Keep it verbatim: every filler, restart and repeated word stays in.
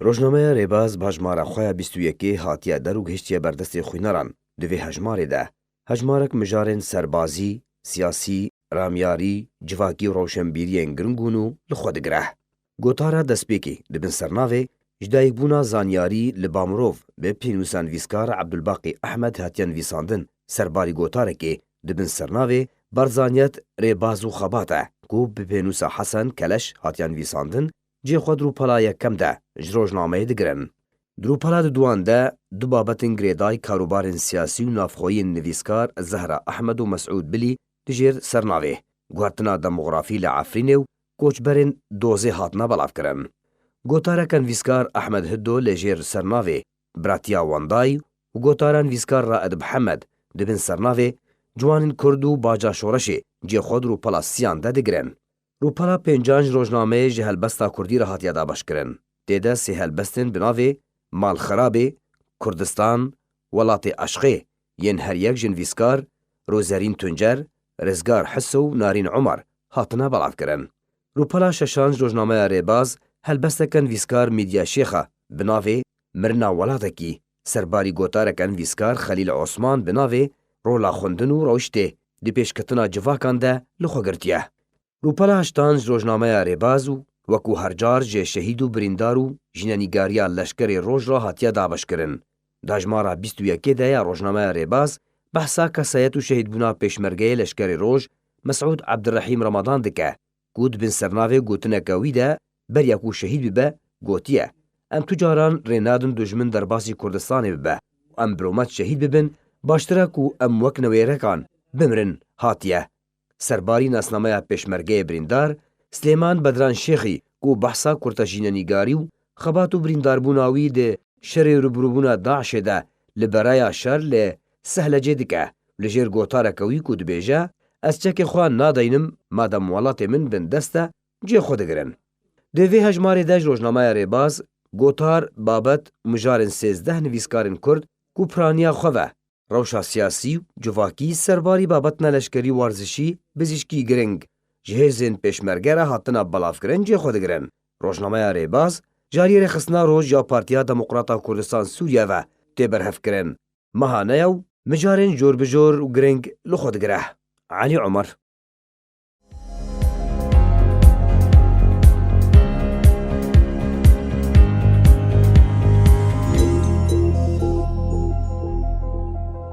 Rojnameya Rêbaz bi hejmara xwe ya bîst û yekê hatiye der û gihiştiye ber destê xwîneran. Di vê hejmarê de hejmarek mijarên serbazî, siyasî, ramyarî, civakî û rewşenbîriyên giring hûn û li xwe digire. Gotara destpêkê di bin sernavê Ji dayikbûna zanyarî li ba mirov bi pênûsa nivîskar Ebdulbaqî Ehmed hatiye nivîsandin. Serbarî gotarekê di bin sernavê Barzaniyet, Rêbaz û Xebat e ku bi pênûsa Hesen Keleş hatiye nivîsandin, cihê xwe di rûpela yekem de ji rojnameyê digirin. Di rûpela diduan de du babetên girêdayî karûbarên siyasî û navxweyî yên nivîskar Zehra Ehmed û Mesûd Bilî di jêr sernavê Guhertina demografî li Efrînê û koçberên dozê hatine belavkirin. Gotareke nivîskar Ehmed Hiddo li jêr sernavê Biratiya Wendayî û gotara nivîskar Raed Mihemed di bin sernavê Ciwanên Kurd û Baca Şoreşê cihê xwe di rûpela siyan de digirin. Rûpela pêncan ji rojnameyê ji helbesta kurdî re hatiye dabeşkirin. Tê de sê helbestên bi navê Malxerabê, Kurdistan, Welatê Eşqê yên her yek ji nivîskar Rozerîn Tuncer, Rizgar Hiso û Narîn Umar hatine belavkirin. Rûpela şeşan ji rojnameya Rêbaz helbesteke nivîskar Mîdya Şêx e bi navê Mirina Welatekî, serbarî gotareke nivîskar Xelîl Osman bi navê Rola Xwendin û Rewiştê di pêşketina civakan de li xwe girtiye. Rûpela heştan ji rojnameya Rêbaz û wekû her car ji şehîd û birîndar û jînenîgariya Leşkerê Roj re hatiye dabeşkirin. Di hejmara bîst û yekê de ya rojnameya Rêbaz behsa kesayet û şehîdbûna pêşmergeyê Leşkerê Roj Mesûd Ebdirehîm Remadan dike ku di bin sernavê gotineke wî de beriya ku şehîd bibe gotiye, Em tu caran rê nadin dujmin derbasî Kurdistanê bibe û em bi rûmet şehîd bibin, baştir e ku em wek newêrekan bimirin hatiye. Serbarî nasnameya pêşmergeyê birîndar Silêman Bedran Şêxî ku behsa kurtejînenîgarî û xebat û birîndarbûna wî di şerê rûbirûbûna DAIŞê de li beraya şer li Sehlecê dike, li jêr gotareke wî ku dibêje, Ez çekê xwe nadeynim, madem welatê min bin dest e, cihê xwe digirin. Di vê hejmarê de ji rojnameya Rêbaz, gotar, babet, mijarên sêzdeh nivîskarên Kurd ku piraniya xwe ve rewşa siyasî û civakî serbarî babetna leşkerî, warzişî, bizîşkî giring ji hêzên pêşmerge re hatine belavkirin cihê xwe digirin. Rojnameya Rêbaz, ji aliyê Rêxistina Roj ya Partiya Demokrata Kurdistan Sûriye ve tê berhevkirin. Meha neya û mijarên jor bi jor û giring li xwe digire. Elî Omer.